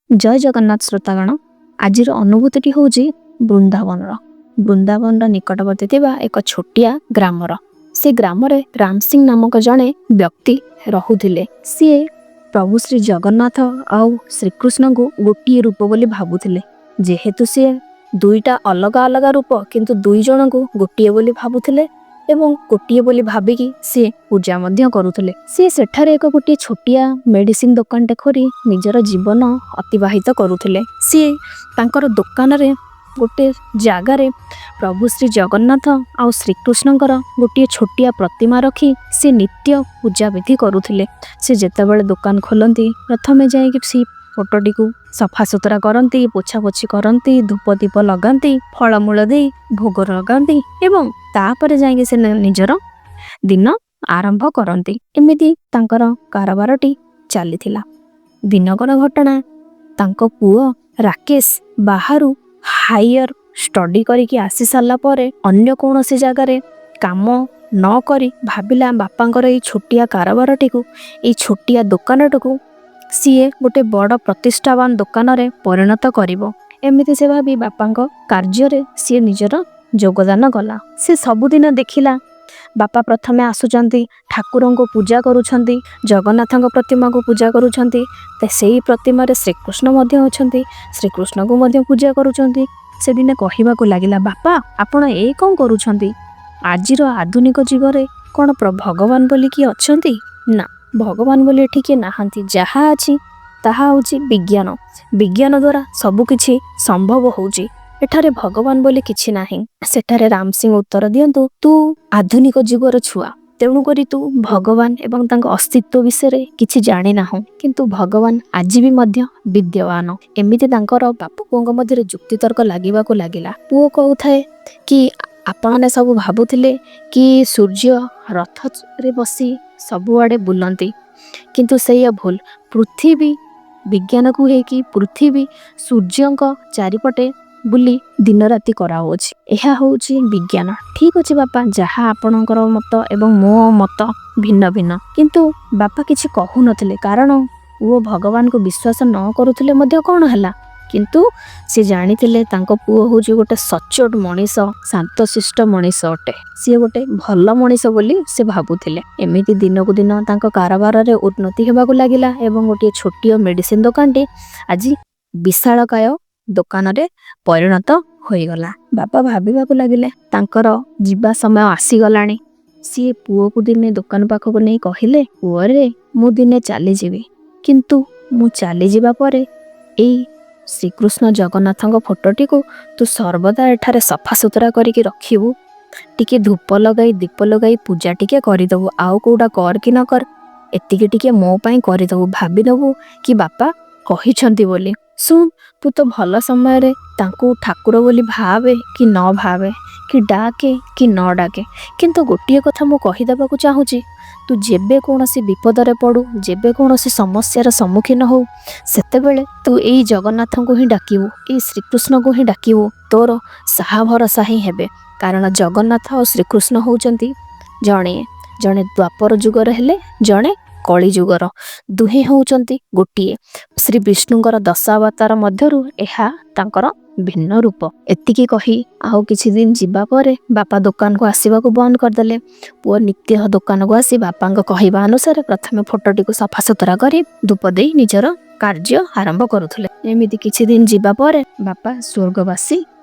ଜୟ ଜଗନ୍ନାଥ ଶ୍ରୋତାଗଣ, ଆଜିର ଅନୁଭୂତିଟି ହେଉଛି ବୃନ୍ଦାବନର ବୃନ୍ଦାବନର ନିକଟବର୍ତ୍ତୀ ଥିବା ଏକ ଛୋଟିଆ ଗ୍ରାମର। ସେ ଗ୍ରାମରେ ରାମସିଂ ନାମକ ଜଣେ ବ୍ୟକ୍ତି ରହୁଥିଲେ। ସିଏ ପ୍ରଭୁ ଶ୍ରୀ ଜଗନ୍ନାଥ ଆଉ ଶ୍ରୀକୃଷ୍ଣଙ୍କୁ ଗୋଟିଏ ରୂପ ବୋଲି ଭାବୁଥିଲେ। ଯେହେତୁ ସିଏ ଦୁଇଟା ଅଲଗା ଅଲଗା ରୂପ, କିନ୍ତୁ ଦୁଇ ଜଣଙ୍କୁ ଗୋଟିଏ ବୋଲି ଭାବୁଥିଲେ ଏବଂ ଗୋଟିଏ ବୋଲି ଭାବିକି ସିଏ ପୂଜା ମଧ୍ୟ କରୁଥିଲେ। ସିଏ ସେଠାରେ ଏକ ଗୋଟିଏ ଛୋଟିଆ ମେଡ଼ିସିନ ଦୋକାନଟେ ଖୋଲି ନିଜର ଜୀବନ ଅତିବାହିତ କରୁଥିଲେ। ସିଏ ତାଙ୍କର ଦୋକାନରେ ଗୋଟେ ଜାଗାରେ ପ୍ରଭୁ ଶ୍ରୀ ଜଗନ୍ନାଥ ଆଉ ଶ୍ରୀକୃଷ୍ଣଙ୍କର ଗୋଟିଏ ଛୋଟିଆ ପ୍ରତିମା ରଖି ସେ ନିତ୍ୟ ପୂଜାବିଧି କରୁଥିଲେ। ସେ ଯେତେବେଳେ ଦୋକାନ ଖୋଲନ୍ତି, ପ୍ରଥମେ ଯାଇକି ସେଇ ଫଟୋଟିକୁ ସଫାସୁତୁରା କରନ୍ତି, ପୋଛାପୋଛି କରନ୍ତି, ଧୂପ ଦୀପ ଲଗାନ୍ତି, ଫଳମୂଳ ଦେଇ ଭୋଗ ଲଗାନ୍ତି ଏବଂ ତାପରେ ଯାଇକି ସେ ନିଜର ଦିନ ଆରମ୍ଭ କରନ୍ତି। ଏମିତି ତାଙ୍କର କାରବାରଟି ଚାଲିଥିଲା। ଦିନକର ଘଟଣା, ତାଙ୍କ ପୁଅ ରାକେଶ ବାହାରୁ ହାଇୟର ଷ୍ଟଡି କରିକି ଆସି ସାରିଲା ପରେ ଅନ୍ୟ କୌଣସି ଜାଗାରେ କାମ ନ କରି ଭାବିଲା, ବାପାଙ୍କର ଏଇ ଛୋଟିଆ କାରବାରଟିକୁ, ଏଇ ଛୋଟିଆ ଦୋକାନଟିକୁ ସିଏ ଗୋଟେ ବଡ଼ ପ୍ରତିଷ୍ଠାବାନ ଦୋକାନରେ ପରିଣତ କରିବ। ଏମିତି ସେ ଭାବି ବାପାଙ୍କ କାର୍ଯ୍ୟରେ ସିଏ ନିଜର ଯୋଗଦାନ କଲା। ସେ ସବୁଦିନ ଦେଖିଲା, ବାପା ପ୍ରଥମେ ଆସୁଛନ୍ତି, ଠାକୁରଙ୍କୁ ପୂଜା କରୁଛନ୍ତି, ଜଗନ୍ନାଥଙ୍କ ପ୍ରତିମାକୁ ପୂଜା କରୁଛନ୍ତି। ତ ସେଇ ପ୍ରତିମାରେ ଶ୍ରୀକୃଷ୍ଣ ମଧ୍ୟ ଅଛନ୍ତି, ଶ୍ରୀକୃଷ୍ଣଙ୍କୁ ମଧ୍ୟ ପୂଜା କରୁଛନ୍ତି। ସେ ଦିନେ କହିବାକୁ ଲାଗିଲା, "ବାପା, ଆପଣ ଏ କ'ଣ କରୁଛନ୍ତି? ଆଜିର ଆଧୁନିକ ଯୁଗରେ କ'ଣ ଭଗବାନ ବୋଲି କିଏ ଅଛନ୍ତି? ନା, ଭଗବାନ ବୋଲି ଏଠି କିଏ ନାହାନ୍ତି। ଯାହା ଅଛି ତାହା ହେଉଛି ବିଜ୍ଞାନ। ବିଜ୍ଞାନ ଦ୍ୱାରା ସବୁକିଛି ସମ୍ଭବ ହେଉଛି। ଏଠାରେ ଭଗବାନ ବୋଲି କିଛି ନାହିଁ।" ସେଠାରେ ରାମସିଂ ଉତ୍ତର ଦିଅନ୍ତୁ, "ତୁ ଆଧୁନିକ ଯୁଗର ଛୁଆ, ତେଣୁକରି ତୁ ଭଗବାନ ଏବଂ ତାଙ୍କ ଅସ୍ତିତ୍ୱ ବିଷୟରେ କିଛି ଜାଣିନାହୁଁ। କିନ୍ତୁ ଭଗବାନ ଆଜି ବି ମଧ୍ୟ ବିଦ୍ୟମାନ।" ଏମିତି ତାଙ୍କର ବାପ ପୁଅଙ୍କ ମଧ୍ୟରେ ଯୁକ୍ତିତର୍କ ଲାଗିବାକୁ ଲାଗିଲା। ପୁଅ କହୁଥାଏ କି ଆପଣମାନେ ସବୁ ଭାବୁଥିଲେ କି ସୂର୍ଯ୍ୟ ରଥରେ ବସି ସବୁଆଡ଼େ ବୁଲନ୍ତି, କିନ୍ତୁ ସେଇଆ ଭୁଲ। ପୃଥିବୀ, ବିଜ୍ଞାନ କୁହେ କି ପୃଥିବୀ ସୂର୍ଯ୍ୟଙ୍କ ଚାରିପଟେ ବୁଲି ଦିନ ରାତି କରାଉଅଛି। ଏହା ହେଉଛି ବିଜ୍ଞାନ। "ଠିକ୍ ଅଛି ବାପା, ଯାହା ଆପଣଙ୍କର ମତ ଏବଂ ମୋ ମତ ଭିନ୍ନ ଭିନ୍ନ।" କିନ୍ତୁ ବାପା କିଛି କହୁନଥିଲେ, କାରଣ ପୁଅ ଭଗବାନଙ୍କୁ ବିଶ୍ୱାସ ନ କରୁଥିଲେ ମଧ୍ୟ କ'ଣ ହେଲା, କିନ୍ତୁ ସେ ଜାଣିଥିଲେ ତାଙ୍କ ପୁଅ ହେଉଛି ଗୋଟେ ସଚ୍ଚୋଟ ମଣିଷ, ଶାନ୍ତଶିଷ୍ଟ ମଣିଷ ଅଟେ। ସିଏ ଗୋଟେ ଭଲ ମଣିଷ ବୋଲି ସେ ଭାବୁଥିଲେ। ଏମିତି ଦିନକୁ ଦିନ ତାଙ୍କ କାରବାରରେ ଉନ୍ନତି ହେବାକୁ ଲାଗିଲା ଏବଂ ଗୋଟିଏ ଛୋଟିଆ ମେଡ଼ିସିନ ଦୋକାନଟି ଆଜି ବିଶାଳକାୟ ଦୋକାନରେ ପରିଣତ ହୋଇଗଲା। ବାପା ଭାବିବାକୁ ଲାଗିଲେ, ତାଙ୍କର ଯିବା ସମୟ ଆସିଗଲାଣି। ସିଏ ପୁଅକୁ ଦିନେ ଦୋକାନ ପାଖକୁ ନେଇ କହିଲେ, "ପୁଅରେ, ମୁଁ ଦିନେ ଚାଲିଯିବି। କିନ୍ତୁ ମୁଁ ଚାଲିଯିବା ପରେ ଏଇ ଶ୍ରୀକୃଷ୍ଣ ଜଗନ୍ନାଥଙ୍କ ଫଟୋଟିକୁ ତୁ ସର୍ବଦା ଏଠାରେ ସଫାସୁତୁରା କରିକି ରଖିବୁ। ଟିକେ ଧୂପ ଲଗାଇ, ଦୀପ ଲଗାଇ ପୂଜା ଟିକେ କରିଦେବୁ। ଆଉ କୋଉଟା କର କି ନ କର, ଏତିକି ଟିକେ ମୋ ପାଇଁ କରିଦେବୁ। ଭାବିଦେବୁ କି ବାପା କହିଛନ୍ତି ବୋଲି। ଶୁଣ, ତୁ ତ ଭଲ ସମୟରେ ତାଙ୍କୁ ଠାକୁର ବୋଲି ଭାବେ କି ନ ଭାବେ, କି ଡାକେ କି ନ ଡାକେ, କିନ୍ତୁ ଗୋଟିଏ କଥା ମୁଁ କହିଦେବାକୁ ଚାହୁଁଛି। ତୁ ଯେବେ କୌଣସି ବିପଦରେ ପଡ଼ୁ, ଯେବେ କୌଣସି ସମସ୍ୟାର ସମ୍ମୁଖୀନ ହଉ, ସେତେବେଳେ ତୁ ଏଇ ଜଗନ୍ନାଥଙ୍କୁ ହିଁ ଡାକିବୁ, ଏଇ ଶ୍ରୀକୃଷ୍ଣଙ୍କୁ ହିଁ ଡାକିବୁ। ତୋର ସାହା ଭରସା ହିଁ ହେବେ। କାରଣ ଜଗନ୍ନାଥ ଆଉ ଶ୍ରୀକୃଷ୍ଣ ହେଉଛନ୍ତି ଜଣେ। ଜଣେ ଦ୍ୱାପର ଯୁଗର ହେଲେ ଜଣେ କଳି ଯୁଗର, ଦୁହେଁ ହେଉଛନ୍ତି ଗୋଟିଏ। ଶ୍ରୀ ବିଷ୍ଣୁଙ୍କର ଦଶାବତାର ମଧ୍ୟରୁ ଏହା ତାଙ୍କର ଭିନ୍ନ ରୂପ।" ଏତିକି କହି ଆଉ କିଛି ଦିନ ଯିବା ପରେ ବାପା ଦୋକାନକୁ ଆସିବାକୁ ବନ୍ଦ କରିଦେଲେ। ପୁଅ ନିତ୍ୟ ଦୋକାନକୁ ଆସି ବାପାଙ୍କ କହିବା ଅନୁସାରେ ପ୍ରଥମେ ଫଟୋଟିକୁ ସଫାସୁତୁରା କରି ଧୂପ ଦେଇ ନିଜର କାର୍ଯ୍ୟ ଆରମ୍ଭ କରୁଥିଲେ। ଏମିତି କିଛି ଦିନ ଯିବା ପରେ ବାପା ସ୍ୱର୍ଗବାସୀ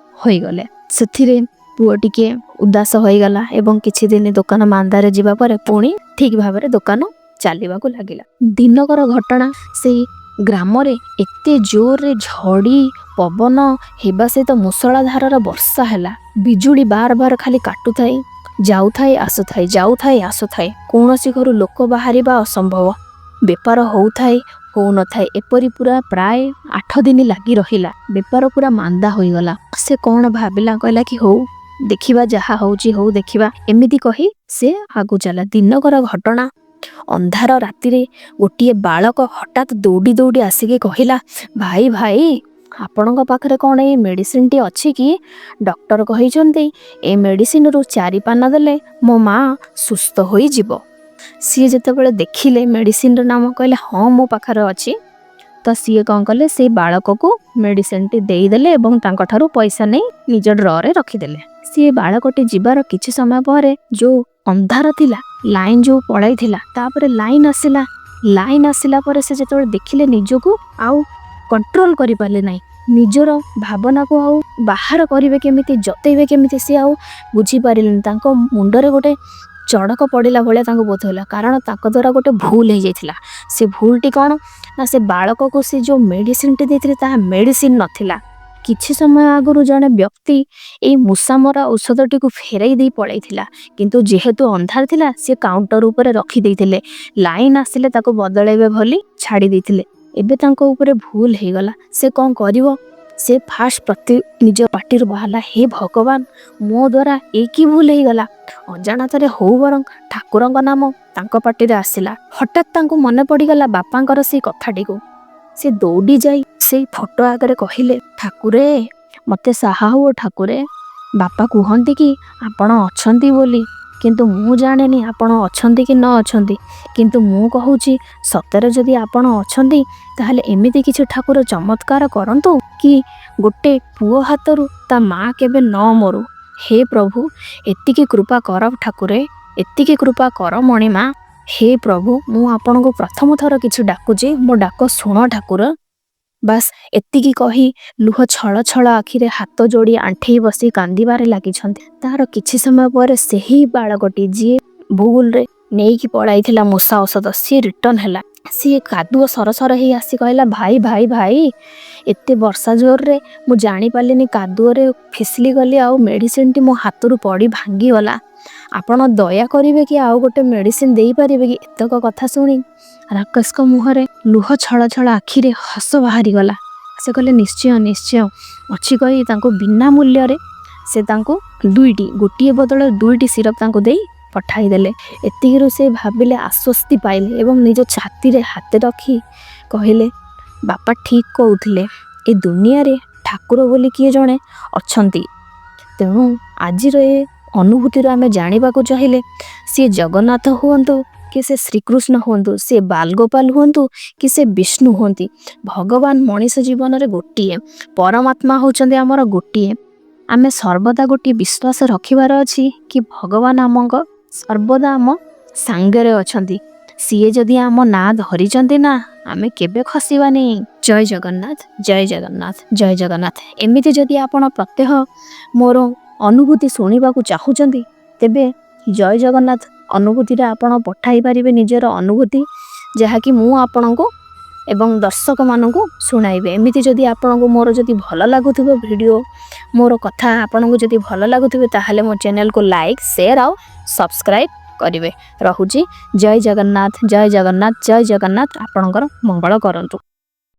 ହୋଇଗଲେ। ସେଥିରେ ପୁଅ ଟିକେ ଉଦାସ ହୋଇଗଲା ଏବଂ କିଛି ଦିନ ଦୋକାନ ମାନ୍ଦାରେ ଯିବା ପରେ ପୁଣି ଠିକ ଭାବରେ ଦୋକାନ ଚାଲିବାକୁ ଲାଗିଲା। ଦିନକର ଘଟଣା, ସେଇ ଗ୍ରାମରେ ଏତେ ଜୋରରେ ଝଡ଼ି ପବନ ହେବା ସହିତ ମୂଷଳାଧାରର ବର୍ଷା ହେଲା। ବିଜୁଳି ବାର ବାର ଖାଲି କାଟୁଥାଏ, ଯାଉଥାଏ ଆସୁଥାଏ, ଯାଉଥାଏ ଆସୁଥାଏ। କୌଣସି ଘରୁ ଲୋକ ବାହାରିବା ଅସମ୍ଭବ। ବେପାର ହଉଥାଏ, ହଉନଥାଏ। ଏପରି ପୁରା ପ୍ରାୟ 8 ଦିନ ଲାଗି ରହିଲା। ବେପାର ପୁରା ମାନ୍ଦା ହୋଇଗଲା। ସେ କ'ଣ ଭାବିଲା, କହିଲା କି ହଉ ଦେଖିବା, ଯାହା ହଉଛି ହଉ, ଦେଖିବା। ଏମିତି କହି ସେ ଆଗକୁ ଚାଲିଲା। ଦିନକର ଘଟଣା, ଅନ୍ଧାର ରାତିରେ ଗୋଟିଏ ବାଳକ ହଠାତ୍ ଦୌଡ଼ି ଦୌଡ଼ି ଆସିକି କହିଲା, "ଭାଇ, ଭାଇ, ଆପଣଙ୍କ ପାଖରେ କ'ଣ ଏଇ ମେଡ଼ିସିନଟି ଅଛି କି? ଡକ୍ଟର କହିଛନ୍ତି ଏ ମେଡ଼ିସିନରୁ ଚାରି ପାନ ଦେଲେ ମୋ ମା ସୁସ୍ଥ ହୋଇଯିବ।" ସିଏ ଯେତେବେଳେ ଦେଖିଲେ ମେଡ଼ିସିନର ନାମ, କହିଲେ, "ହଁ, ମୋ ପାଖରେ ଅଛି। ତ ସିଏ କ'ଣ କଲେ, ସେଇ ବାଳକକୁ ମେଡ଼ିସିନଟି ଦେଇଦେଲେ ଏବଂ ତାଙ୍କଠାରୁ ପଇସା ନେଇ ନିଜ ଡ୍ରରେ ରଖିଦେଲେ। ସିଏ ବାଳକଟି ଯିବାର କିଛି ସମୟ ପରେ ଯୋଉ ଅନ୍ଧାର ଥିଲା, ଲାଇନ୍ ଯୋଉ ପଳାଇଥିଲା, ତାପରେ ଲାଇନ୍ ଆସିଲା। ଲାଇନ୍ ଆସିଲା ପରେ ସେ ଯେତେବେଳେ ଦେଖିଲେ, ନିଜକୁ ଆଉ କଣ୍ଟ୍ରୋଲ କରିପାରିଲେ ନାହିଁ। ନିଜର ଭାବନାକୁ ଆଉ ବାହାର କରିବେ କେମିତି, ଜତେଇବେ କେମିତି, ସିଏ ଆଉ ବୁଝିପାରିଲେନି। ତାଙ୍କ ମୁଣ୍ଡରେ ଗୋଟେ ଚଡ଼କ ପଡ଼ିଲା ଭଳିଆ ତାଙ୍କୁ ବୋଧ ହେଲା, କାରଣ ତାଙ୍କ ଦ୍ୱାରା ଗୋଟେ ଭୁଲ ହେଇଯାଇଥିଲା। ସେ ଭୁଲଟି କ'ଣ ନା, ସେ ବାଳକକୁ ସେ ଯେଉଁ ମେଡ଼ିସିନଟି ଦେଇଥିଲେ ତାହା ମେଡ଼ିସିନ ନଥିଲା। କିଛି ସମୟ ଆଗରୁ ଜଣେ ବ୍ୟକ୍ତି ଏଇ ମୂଷା ମରା ଔଷଧଟିକୁ ଫେରାଇ ଦେଇ ପଳାଇଥିଲା, କିନ୍ତୁ ଯେହେତୁ ଅନ୍ଧାର ଥିଲା, ସେ କାଉଣ୍ଟର ଉପରେ ରଖିଦେଇଥିଲେ, ଲାଇନ୍ ଆସିଲେ ତାକୁ ବଦଳାଇବେ ବୋଲି ଛାଡ଼ି ଦେଇଥିଲେ। ଏବେ ତାଙ୍କ ଉପରେ ଭୁଲ ହେଇଗଲା। ସେ କ'ଣ କରିବ? ସେ ଫାଷ୍ଟ ପ୍ରତି ନିଜ ପାଟିରୁ ବାହାରିଲା, "ହେ ଭଗବାନ, ମୋ ଦ୍ୱାରା ଏ କି ଭୁଲ ହେଇଗଲା? ଅଜାଣତରେ ହଉ ବରଂ ଠାକୁରଙ୍କ ନାମ ତାଙ୍କ ପାଟିରେ ଆସିଲା। ହଠାତ୍ ତାଙ୍କୁ ମନେ ପଡ଼ିଗଲା ବାପାଙ୍କର ସେଇ କଥାଟିକୁ। ସେ ଦୌଡ଼ି ଯାଇ ସେଇ ଫଟୋ ଆଗରେ କହିଲେ, "ଠାକୁରେ, ମୋତେ ସାହା ହୁଅ ଠାକୁରେ। ବାପା କୁହନ୍ତି କି ଆପଣ ଅଛନ୍ତି ବୋଲି, କିନ୍ତୁ ମୁଁ ଜାଣେନି ଆପଣ ଅଛନ୍ତି କି ନ ଅଛନ୍ତି। କିନ୍ତୁ ମୁଁ କହୁଛି, ସତରେ ଯଦି ଆପଣ ଅଛନ୍ତି, ତାହେଲେ ଏମିତି କିଛି ଠାକୁର ଚମତ୍କାର କରନ୍ତୁ କି ଗୋଟେ ପୁଅ ହାତରୁ ତା ମା କେବେ ନ ମରୁ। ହେ ପ୍ରଭୁ, ଏତିକି କୃପା କର ଠାକୁରେ, ଏତିକି କୃପା କର ମଣିମା। ହେ ପ୍ରଭୁ, ମୁଁ ଆପଣଙ୍କୁ ପ୍ରଥମ ଥର କିଛି ଡାକୁଛି, ମୋ ଡାକ ଶୁଣ ଠାକୁର।" ବାସ୍, ଏତିକି କହି ଲୁହ ଛଳ ଛଳ ଆଖିରେ ହାତ ଯୋଡ଼ି ଆଣ୍ଠେଇ ବସି କାନ୍ଦିବାରେ ଲାଗିଛନ୍ତି। ତାର କିଛି ସମୟ ପରେ ସେହି ବାଳକଟି, ଯିଏ ଭୁଲରେ ନେଇକି ପଳାଇଥିଲା ମୂଷା ଔଷଧ, ସିଏ ରିଟର୍ଣ୍ଣ ହେଲା। ସିଏ କାଦୁଅ ସରସର ହେଇ ଆସି କହିଲା, "ଭାଇ, ଭାଇ, ଭାଇ, ଏତେ ବର୍ଷା ଜୋରରେ ମୁଁ ଜାଣିପାରିଲିନି, କାଦୁଅରେ ଫିସଲି ଗଲି ଆଉ ମେଡ଼ିସିନଟି ମୋ ହାତରୁ ପଡ଼ି ଭାଙ୍ଗିଗଲା। ଆପଣ ଦୟା କରିବେ କି, ଆଉ ଗୋଟେ ମେଡ଼ିସିନ ଦେଇପାରିବେ କି?" ଏତକ କଥା ଶୁଣି ରାକେଶଙ୍କ ମୁହଁରେ ଲୁହ ଛଳ ଛଳ ଆଖିରେ ହସ ବାହାରିଗଲା। ସେ କହିଲେ, "ନିଶ୍ଚୟ, ନିଶ୍ଚୟ ଅଛି" କହି ତାଙ୍କୁ ବିନା ମୂଲ୍ୟରେ ସେ ତାଙ୍କୁ ଦୁଇଟି, ଗୋଟିଏ ବଦଳରେ ଦୁଇଟି ସିରପ୍ ତାଙ୍କୁ ଦେଇ ପଠାଇଦେଲେ। ଏତିକିରୁ ସେ ଭାବିଲେ, ଆଶ୍ୱସ୍ତି ପାଇଲେ ଏବଂ ନିଜ ଛାତିରେ ହାତ ରଖି କହିଲେ, "ବାପା ଠିକ୍ କହୁଥିଲେ, ଏ ଦୁନିଆରେ ଠାକୁର ବୋଲି କିଏ ଜଣେ ଅଛନ୍ତି।" ତେଣୁ ଆଜିର ଏ ଅନୁଭୂତିରୁ ଆମେ ଜାଣିବାକୁ ଚାହିଁଲେ, ସିଏ ଜଗନ୍ନାଥ ହୁଅନ୍ତୁ କି ସେ ଶ୍ରୀକୃଷ୍ଣ ହୁଅନ୍ତୁ, ସେ ବାଲଗୋପାଲ ହୁଅନ୍ତୁ କି ସେ ବିଷ୍ଣୁ ହୁଅନ୍ତି, ଭଗବାନ ମଣିଷ ଜୀବନରେ ଗୋଟିଏ, ପରମାତ୍ମା ହେଉଛନ୍ତି ଆମର ଗୋଟିଏ। ଆମେ ସର୍ବଦା ଗୋଟିଏ ବିଶ୍ୱାସ ରଖିବାର ଅଛି କି ଭଗବାନ ଆମଙ୍କ ସର୍ବଦା ଆମ ସାଙ୍ଗରେ ଅଛନ୍ତି। ସିଏ ଯଦି ଆମ ନାଁ ଧରିଛନ୍ତି ନା, ଆମେ କେବେ ଖସିବାନି। ଜୟ ଜଗନ୍ନାଥ, ଜୟ ଜଗନ୍ନାଥ, ଜୟ ଜଗନ୍ନାଥ। ଏମିତି ଯଦି ଆପଣ ପ୍ରତ୍ୟହ ମୋର ଅନୁଭୂତି ଶୁଣିବାକୁ ଚାହୁଁଛନ୍ତି, ତେବେ ଜୟ ଜଗନ୍ନାଥ ଅନୁଭୂତିରେ ଆପଣ ପଠାଇ ପାରିବେ ନିଜର ଅନୁଭୂତି, ଯାହାକି ମୁଁ ଆପଣଙ୍କୁ ଏବଂ ଦର୍ଶକମାନଙ୍କୁ ଶୁଣାଇବେ। ଏମିତି ଯଦି ଆପଣଙ୍କୁ ମୋର ଯଦି ଭଲ ଲାଗୁଥିବ ଭିଡ଼ିଓ, ମୋର କଥା ଆପଣଙ୍କୁ ଯଦି ଭଲ ଲାଗୁଥିବ, ତାହେଲେ ମୋ ଚ୍ୟାନେଲକୁ ଲାଇକ୍, ସେୟାର ଆଉ ସବସ୍କ୍ରାଇବ୍ କରିବେ। ରହୁଛି। ଜୟ ଜଗନ୍ନାଥ, ଜୟ ଜଗନ୍ନାଥ, ଜୟ ଜଗନ୍ନାଥ। ଆପଣଙ୍କର ମଙ୍ଗଳ କରନ୍ତୁ।